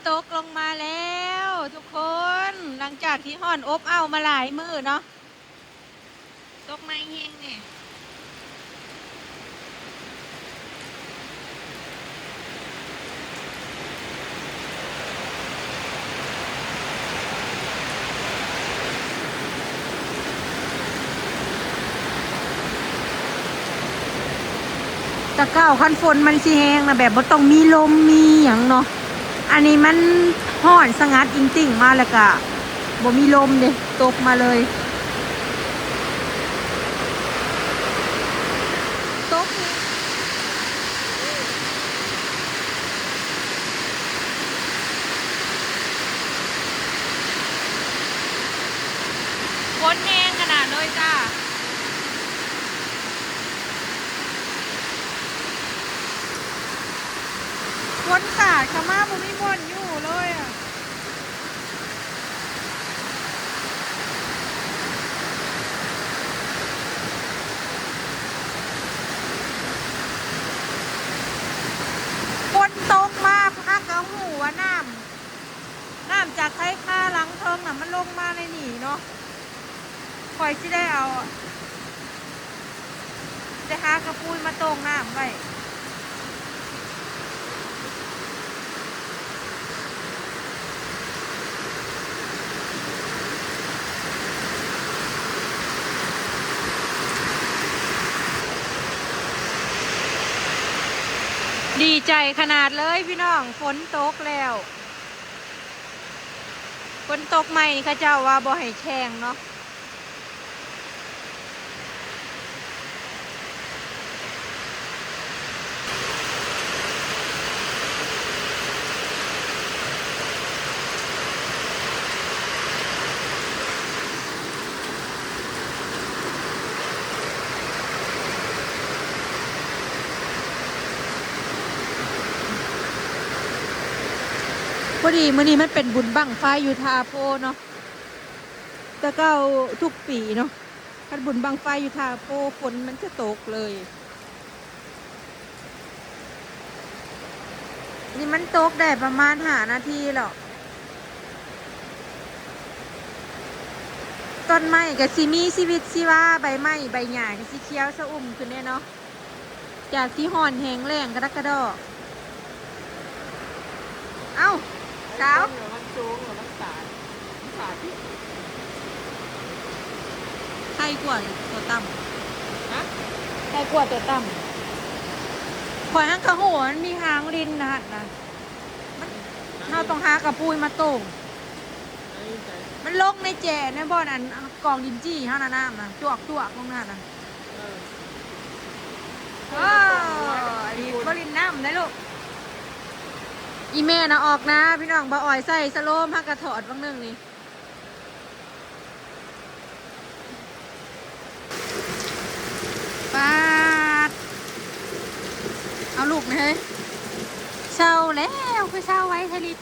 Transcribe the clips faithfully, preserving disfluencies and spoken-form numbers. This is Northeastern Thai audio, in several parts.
ตกลงมาแล้วทุกคน หลังจากที่ฮ้อนอบอ้าวมาหลายมื้อเนาะ ตกมาแฮงแน่ แต่เก่าคันฝนมันสิแฮงนะ แบบบ่ต้องมีลมมีหยังเนาะ อันนี้มันฮ้อนสงัดอิงติ่งมาแล้วก็บ่มีลมเด้ ตกมาเลย ตก ฝนแฮงขนาดเลยจ้า ฝนสาดเข้ามาบ่มีบ่อนอยู่เลยอะ ฝนตกมา หากะฮู้ว่าน้ำ น้ำจากไคคาหลังเทิงน่ะ มันลงมาในนี่เนาะ ข้อยสิได้เอา สิได้หากะปุยมาโต่งน้ำไว้ ดีใจขนาดเลยพี่น้อง ฝนตกแล้ว ฝนตกใหม่เขาเจ้าว่าบ่ให้แข่งเนาะ พอดีมื้อนี้มันเป็นบุญบั้งไฟอยู่ท่าโพเนาะ แต่เก่าทุกปีเนาะ คันบุญบั้งไฟอยู่ท่าโพฝนมันจะตกเลย นี่มันตกได้ประมาณห้านาทีแล้ว ต้นไม้ก็สิมีชีวิตชีวา ใบไม้ใบหญ้าก็สิเขียวชอุ่มขึ้นแน่เนาะ จากที่ฮ้อนแฮงแล้งกระดักกระดอ เอ้า สาว มันสูงหรือมันสาด มันสาดที่ ไทยกว่าตัวต่ำ ฮะ ไทยกว่าตัวต่ำ ข่อยหั้นกะฮู้ว่ามันมีหางรินนะหั่นนะ มัน เฮาต้องหากะปุยมาโต่ง มันลงในแจ่ในบ่อนอันกองดินจี้เฮานะ น้ำนะ จวกๆ ลงนั่นนะ เออ โอ้ อันนี้บ่ลินน้ำได้ลูก อีแม่นะออกนะ พี่น้อง บ่ออยใส่สโลม หากะถอดบางหนึ่งนี่ ปาด เอาลูกนะเฮ้ย เซาแล้ว คือเซาไว้ทะลิด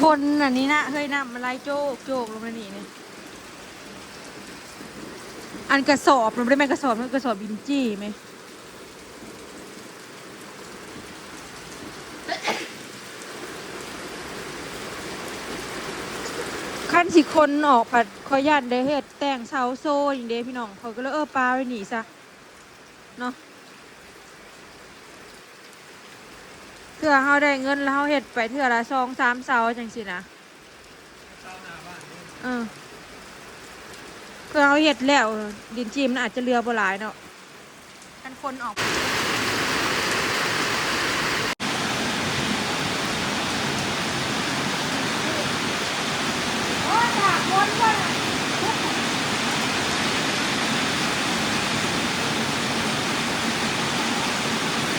ฝนอันนี้นะ เฮ้ย น้ำมันไหลโจกโจกลงมานี่นี่ อันกระสอบ มันบ่ได้แม่นกระสอบ มันกระสอบบินจี้ไหม คันสิคนออกผัด ขอย้านได้เฮ็ดแต่งเสาโซ่อย่างเด้พี่น้อง เขาก็เลย เออ ปาไว้นี่ซะ เนาะ เทื่อเฮาได้เงินแล้วเฮาเฮ็ดไปเทื่อละสองสามเสาจังซี้นะ เออ เทื่อเฮาเฮ็ดแล้ว ดินจีมมันอาจจะเหลือบ่หลายเนาะ คันคนออก โอ้ย ตากฝนก่อนอะ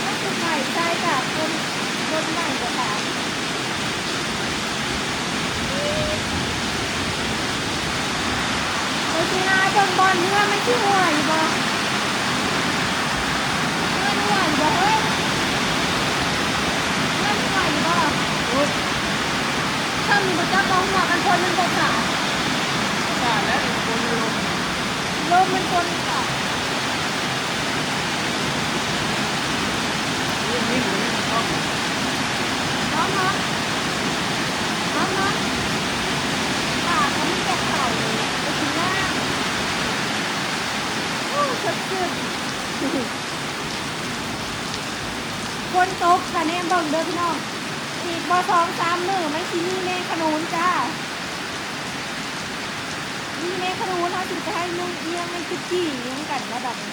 มันคือใหม่ใส่ตากฝน ฝนใหม่กว่าตาก ไปสิหาเบิ่งบ่อนเฮือนมันสิหัวอยู่บ่ เฮือนหัวอยู่บ่เฮ้ย เฮือนหัวอยู่บ่ โอ๊ย ถ้ามีบ่จักบ่หัวกันคนมันบ่ขาด ขาดแล้วนี่คนลม ลมมันคนขาด เด้อพี่น้อง อีกบ่สองสามมื้อมันสิมีแมงขนุนจ้า มีแมงขนุน เฮาสิไปให้นึ่งเอียง นึ่งจุกี้เอียงกันแล้วบัดนี้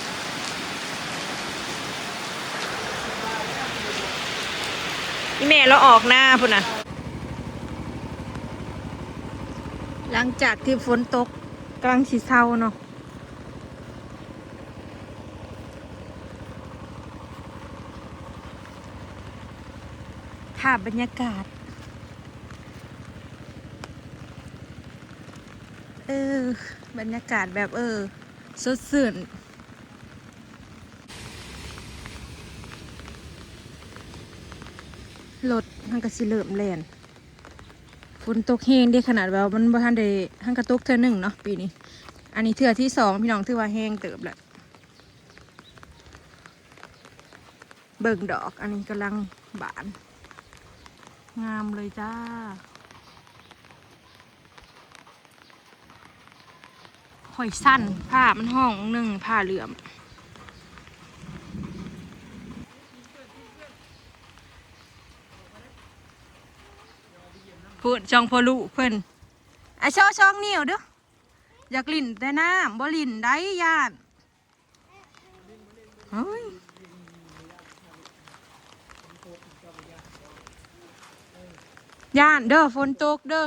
อีแม่เราออกนาพุ้นน่ะ หลังจากที่ฝนตกกำลังสิเซาเนาะ ภาพบรรยากาศ เออ บรรยากาศแบบ เออ สดชื่น รถมันก็สิเริ่มแล่น ฝนตกแฮงเด้ ขนาดว่ามันบ่ทันได้ หั้นก็ตกเทื่อหนึ่งเนาะปีนี้ อันนี้เทื่อที่สองพี่น้อง ถือว่าแฮงเติบแหละ เบิ่งดอก อันนี้กำลังบาน งามเลยจ้า หอยสั้น ผ้ามันห้องหนึ่ง ผ้าเหลื่อม พูดช่องพ่อลูกเพิ่น อ่ะ โชว์ช่องนิ้วดู อยากหลิ้นแต่น้ำ บ่หลิ้นได้ย่าน เฮ้ย ย่านเด้อ ฝนตกเด้อ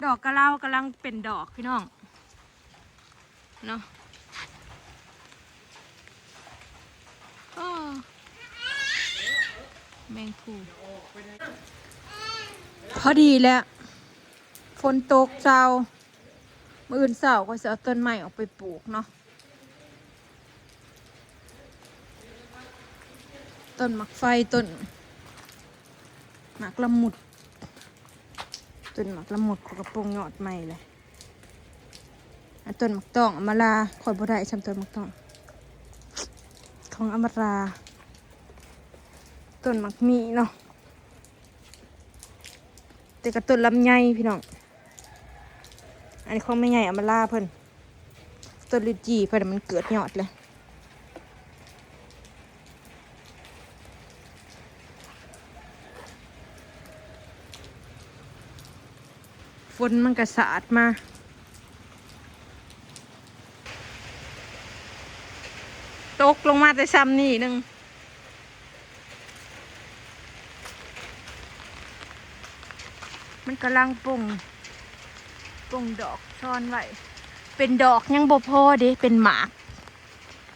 ดอกกะเลากำลังเป็นดอกพี่น้อง เนาะ อ้อ แมงภู่ พอดีแล้ว ฝนตกเซา มื้ออื่นเช้าก็สิเอาต้นไม้ออกไปปลูกเนาะ ต้นหมากไฟ ต้นหมากละมุด ต้นหมากละมุดเขาก็ปลงยอดใหม่เลย อันต้นหมากต้องอำมาลา ข้อยบ่ได้ส่ำต้นหมากต้อง ของอำมาลา ต้นหมากมีเนาะ แต่ก็ต้นลำไยพี่น้อง อันนี้ของแม่ใหญ่อำมาลาเพิ่น ต้นลิ้นจี่เพิ่นน่ะมันเกิดยอดเลย ฝนมันก็สาดมา ตกลงมาแต่ซ้ำนี่หนึ่ง มันกำลังป่ง ป่งดอกซ่อนไว้ เป็นดอกยังบ่พอเด้ เป็นหมาก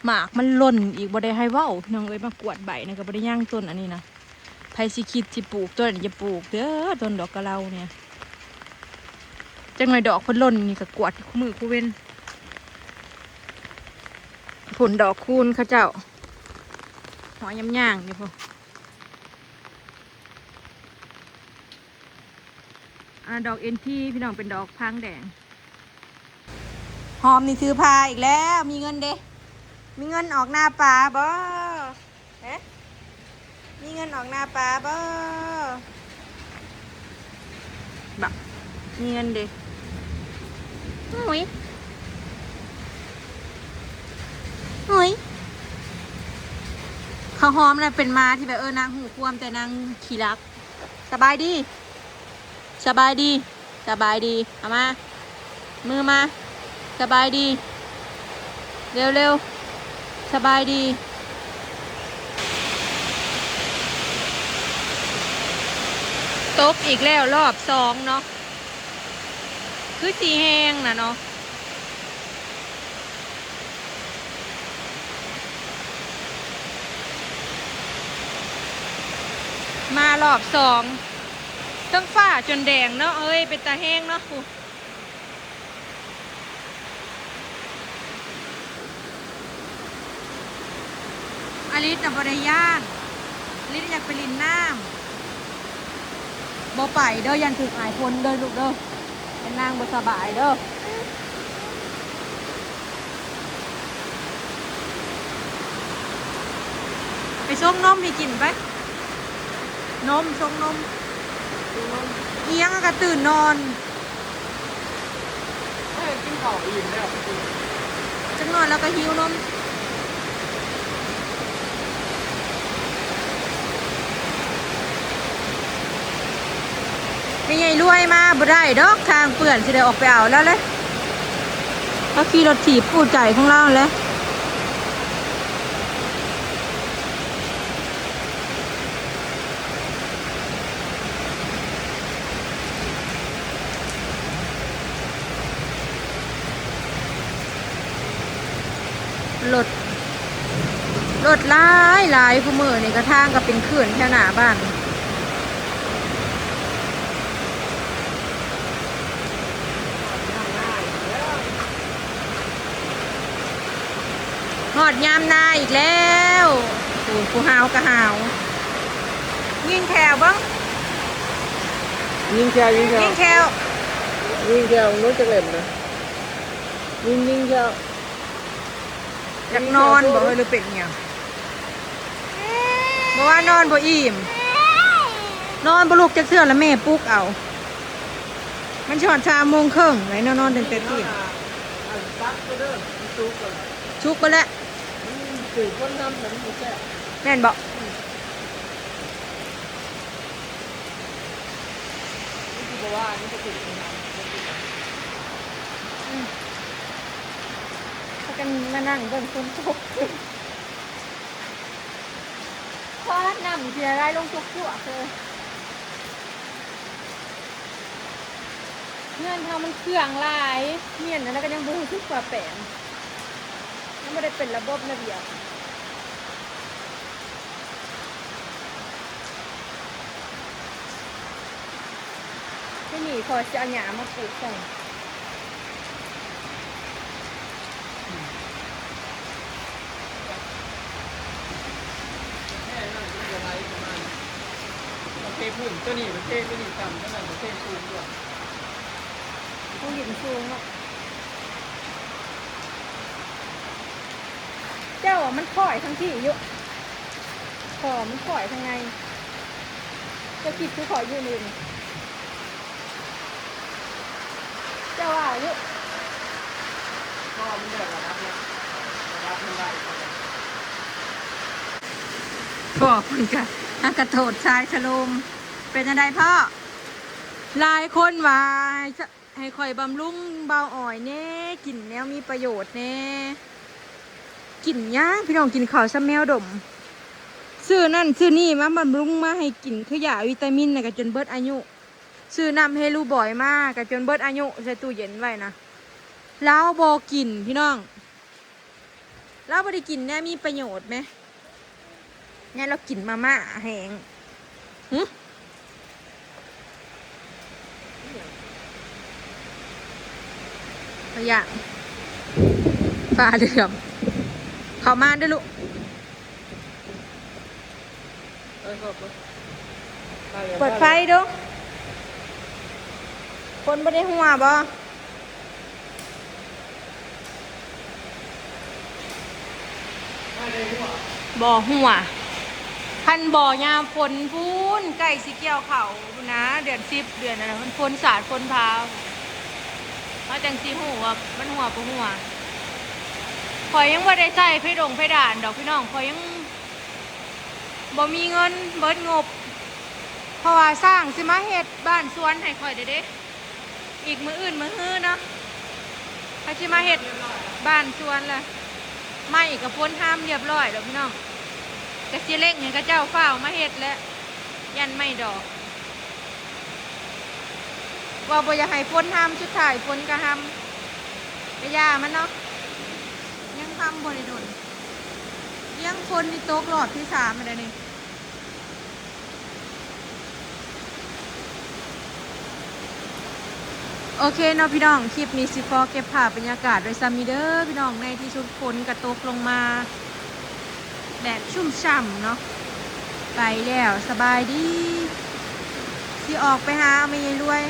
หมากมันหล่นอีก บ่ได้ให้เว้า พี่น้องเอ้ย มากวาดใบนะ ก็บ่ได้ย่างต้นอันนี้นะ ไผสิคิดสิปลูกต้นนี้ อย่าปลูกเด้อ ต้นดอกกะเลาเนี่ย จังหน่อยดอกเพิ่นหล่นนี่ก็กวาดคู่มื้อคู่เว็น ผลดอกคูณเขาเจ้า หอยยำย่างอยู่พุ้น อ่า ดอกเอ็นที พี่น้อง เป็นดอกพางแดง หอมนี่ถือพาอีกแล้ว มีเงินเด้ มีเงินออกหน้าปลาบ่ ฮะ มีเงินออกหน้าปลาบ่ บัก มีเงินเด้ โอ้ย โอ้ย ข้าวหอมน่ะเป็นหมาที่แบบ เออ นางฮู้ความ แต่นางขี้รัก สบายดี สบายดี สบายดี เอามา มือมา สบายดี เร็วๆ สบายดี ตกอีกแล้วรอบสองเนาะ คือสิแฮงน่ะเนาะ มารอบสอง เทิงฟ้าจนแดงเนาะ เอ้ย เป็นตาแฮงเนาะ อลิสน่ะบ่ได้ย่าน อลิสอยากไปหลิ้นน้ำ บ่ไปเด้อ ย่านถืกอายคนเด้อลูกเด้อ เป็นนางบ่สบายเด้อ ไปชงนมให้กินไป นม ชงนม อีหยังก็ตื่นนอน เอ้ย กินข้าวอิ่มแล้ว จักหน่อยแล้วก็หิวนม แม่ใหญ่รวยมาบ่ได้ดอก ทางเปื้อนสิได้ออกไปเอาแล้วเลย เขาขี่รถถีบคู่ใจของเราเลย รถ รถหลายหลาย คู่มื้อนี่กะทางกะเป็นเขื่อนแถวหน้าบ้าน ฮอดยามนาอีกแล้ว โอ้ย ผู้หาวกะหาว ยิงแควบ่ ยิงแคว ยิงแคว ยิงแคว ยิงแคว นู้นจักเล่มนะ ยิง ยิงแคว อยากนอนบ่เฮ้ย หรือเป็นหยัง บ่ว่านอนบ่อิ่ม นอนบ่ลุกจักเทื่อ แล้วแม่ปลุกเอา มันสิฮอดสามโมงครึ่ง ไหนนอน นอนตั้งแต่เที่ยง อันตักก็เด้อ มันสุกแล้ว สุกไปแล้ว มันถือคนทำแต่มันบ่แซ่บ แม่นบ่ นี่คือบ่ว่า นี่ก็ถือคนทำ อืม พากันมานั่งเบิ่งฝนตก ฟ้าน้ำเสียไหลลงจุกๆเลย เฮือนเฮามันเคืองหลาย เมียนแล้วก็ยังบ่รู้สึกว่าแปลง ยังบ่ได้เป็นระบบระเบียบ ทีนี้พอสิเอาหญ้ามาปลูกใส่ มันเทพื้นตัวนี้ มันเทตัวนี้ต่ำ ตัวนั้นมันเทสูงกว่า ต้องดินสูงเนาะ เจ้าอะมันค่อยทั้งที่อยู่ ขอมันค่อยทางใน เจ้าคิดคือขออยู่นี่ เจ้าว่าอยู่ พ่อมันเดินระดับเนี่ย ระดับมันได้ พ่อเพิ่นกะ หากะโทษชายชะโลม เป็นจั่งใดพ่อ หลายคนว่า ให้ข้อยบำรุงเบาอ่อยแหน่ กินแนวมีประโยชน์แหน่ กินหยังพี่น้อง กินข้าวซำแมวดม ซื้อนั่นซื้อนี่มาบำรุงมาให้กิน คือยาวิตามินน่ะ กะจนเบิดอายุ ซื้อน้ำเฮลูบอยมากะจนเบิดอายุ ใส่ตู้เย็นไว้นะ ลาวบ่กินพี่น้อง ลาวบ่ได้กินแนวมีประโยชน์แหม เนี่ยลาวกินมาม่าแห้ง หึ ขยะ ฟ้าเหลือง เข้ามาเด้อลูก เปิดไฟดู คนบ่ได้หัวบ่ บ่หัว คันบ่ยามฝนพู้น ใกล้สิเกี่ยวข้าวพู้นนะ เดือนสิบ เดือนนั้นน่ะ มันฝนสาดฝนพา เฮาจั่งสิฮู้ว่ามันหัวบ่หัว ข้อยยังบ่ได้ใส่เพดงเพดานดอกพี่น้อง ข้อยยังบ่มีเงิน เบิดงบ เพราะว่าช่างสิมาเฮ็ดบ้านสวนให้ข้อยเด้เด้ อีกมื้ออื่นมื้อฮือเนาะ เขาสิมาเฮ็ดบ้านสวนละ ไม้กะฝนห้ามเรียบร้อยแล้วพี่น้อง กะสิเร่งให้เขาเจ้าฟ้าวมาเฮ็ดแหละ ย่านไม้ดอก ว่าบ่อยากให้ฝนห้าม สุดท้ายฝนกะห้าม กะย่ามันเนาะ ยังทำบ่ได้โดน ยังฝนนี่ตกรอบที่สามแล้วนี่ โอเคเนาะพี่น้อง คลิปนี้สิขอเก็บภาพบรรยากาศไว้ส่ำนี้เด้อพี่น้อง ในที่สุดฝนกะตกลงมา แบบชุ่มฉ่ำเนาะ ไปแล้ว สบายดี สิออกไปหาแม่ยายรวย